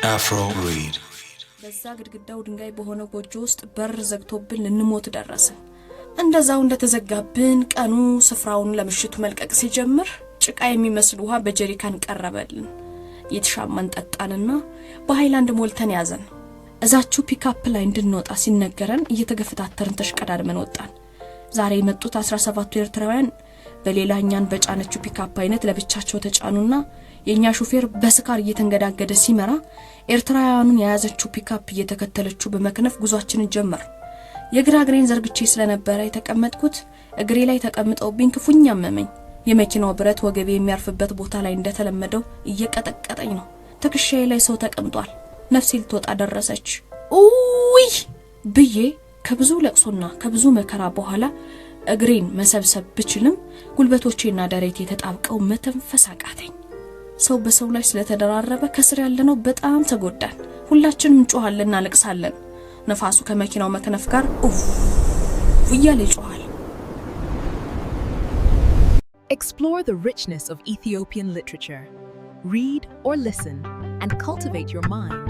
Afro Read. በዛ ግድግዳው ድንጋይ በሆነ ጎጆ ውስጥ በር ዘግቶብን ልንሞት ደረስን። እንደዛው እንደተዘጋብን ቀኑ ስፍራውን ለምሽቱ መልቀቅ ሲጀምር ጭቃ የሚመስል ውሃ በጀሪካን ቀረበልን። እየተሻማን ጠጣንና በሃይላንድ ሞልተን ያዘን። እዛችው ፒካፕ ላይ እንድንወጣ ሲነገረን እየተገፈታተርን ተሽቀዳድመን ወጣን። ዛሬ የመጡት 17ቱ ኤርትራውያን በሌላ እኛን በጫነችው ፒካፕ አይነት ለብቻቸው ተጫኑና የእኛ ሹፌር በስካር እየተንገዳገደ ሲመራ ኤርትራውያኑን የያዘችው ፒካፕ እየተከተለችው በመክነፍ ጉዟችንን ጀመርን። የግራ እግሬን ዘርግቼ ስለነበረ የተቀመጥኩት እግሬ ላይ ተቀምጠውብኝ ክፉኛ አመመኝ። የመኪናው ብረት ወገቤ የሚያርፍበት ቦታ ላይ እንደተለመደው እየቀጠቀጠኝ ነው። ትከሻዬ ላይ ሰው ተቀምጧል። ነፍሴ ልትወጣ ደረሰች። ውይ ብዬ ከብዙ ለቅሶና ከብዙ መከራ በኋላ እግሬን መሰብሰብ ብችልም ጉልበቶቼና ደረቴ ተጣብቀው መተንፈስ አቃተኝ። ሰው በሰው ላይ ስለተደራረበ ከስር ያለነው በጣም ተጎዳን። ሁላችንም እንጮኻለን፣ እናለቅሳለን። ነፋሱ ከመኪናው መክነፍ ጋር ኡፍ እያለ ይጮኻል። Explore the richness of Ethiopian literature. Read or listen and cultivate your mind.